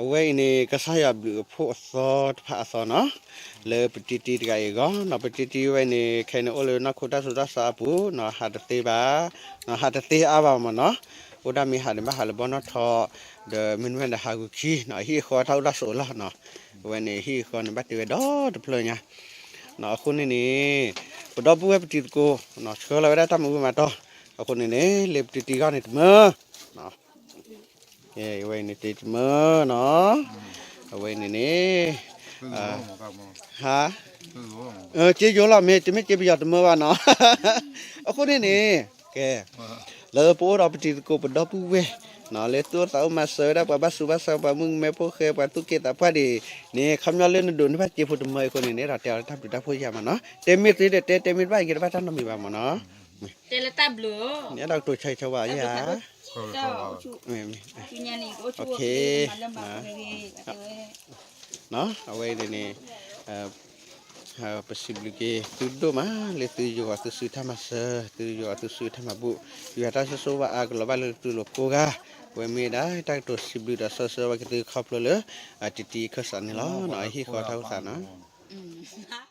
အဝဲအံၤန့ၣ် ကစၢ်ယွၤဘျုးအဖှိၣ်အသီတဖၣ်အသီနီၤ, လၢပတံတံတဂၤအံၤအဂီၢ်နီၤ, ပတံတံဝဲန့ၣ် ခဲအံၤန့ၣ် အိၣ်လၢနီၢ်ခိတၢ်ဆူးတၢ်ဆါအပူၤနီၤ, ဟးတသ့ဘၣ်, ဟးတသ့အါဘၣ်မ့ၢ်နီၤ, အိၣ်ဒၣ်မ့ၢ်ဟးန့ၣ် ဘၣ်ဟးလၢဘီနီၣ်ထီၣ်, ဒီးမ့တမ့ၢ်ဒီးဟးဂုာ်ခံနီၤ, ဟံၣ်အဃီတၢ်အိၣ်တၢ်ဆိးအလီၢ်နီၤ, အဝဲန့ၣ် ဟံၣ်အဃီန့ၣ် ဘၣ်တ့ဝဲဒီတဖျၢၣ်ညါ အဃိန့ၣ်န့ၣ် ပဒီပုၢ်ဝဲၢ်ပတံၤသကိး ဆှၢလီၤဝဲဒၣ်တၢ်မၤဘူၣ်မၤတီၢ်, အဃိန့ၣ်န့ၣ် လၢပတံတံအဂီၢ်န့ၣ်တမၢ, အဝဲန့ၣ်တမၢနီၤ, အဝဲန့ၣ်န့ၣ် ဟါ, စ့ယိၤလီၤ မ့ၢ်တမ့ၢ်စ့ပယီၤတမၢဘၣ်နီၤ, အဃိန့ၣ်န့ၣ် ကဲ လၢပအိၣ်ဒီးပတံၤသကိးပဒီပုၢ်ဝဲၢ် လၢသူၣ်အိၣ်သးအိၣ်မၤစၢၤဝဲဒၣ်ပှၤဘၣ်ဆူးဘၣ်ဆါ ပှၤမုၣ်ကမဲဖိဃဲ ပှၤသူၣ်က့သးပှၢ်ဒ်န့ၣ် ခီပညီလၢနဒိးန့ၢ်ဘၣ်စ့ဖိတမၢအံၤအဃိန့ၣ်န့ၣ် ဒီးတဲအီၤလၢတၢ်ဘျုးတၢ်ဖှိၣ်ယၤမ့ၢ်နီၤ, တဲမ့ၢ်သ့ဒီးတဲ တဲမ့ၢ်တဘၣ်အံၤက့ၤတဘၣ်တၢ်နီတမံၤဘၣ်မ့ၢ်နီၤ, တဲလၢတၢ်ဘျုး, န့ၣ်ဒီးကတိၤဆါဆါဝဲယၤ အဝဲန့ၣ်န့ၣ် ပစံးဘျုးက့ၤသုဒိၣ်မး လၢသုယိၤအီၤသုစုတၢ်မၤစၢၤ သုယိၤအီၤသုစုတၢ်မၤဘူၣ် ယွၤတၢ်ဆိၣ်ဂ့ၤဘၣ်အါကလီၤဘၣ်လၢသုလိၤကိးဂၤ, အဝဲမ့ၢ်ဒၣ်တၢ်ကတိၤစံးဘျုးဒီးစီဆှံဝဲက့ၤသုခီဖျိလၢ တံတံခၢၣ်စးန့ၣ်လီၤ. ဟံၣ်ဃီတၢ်အိၣ်သးနီၤ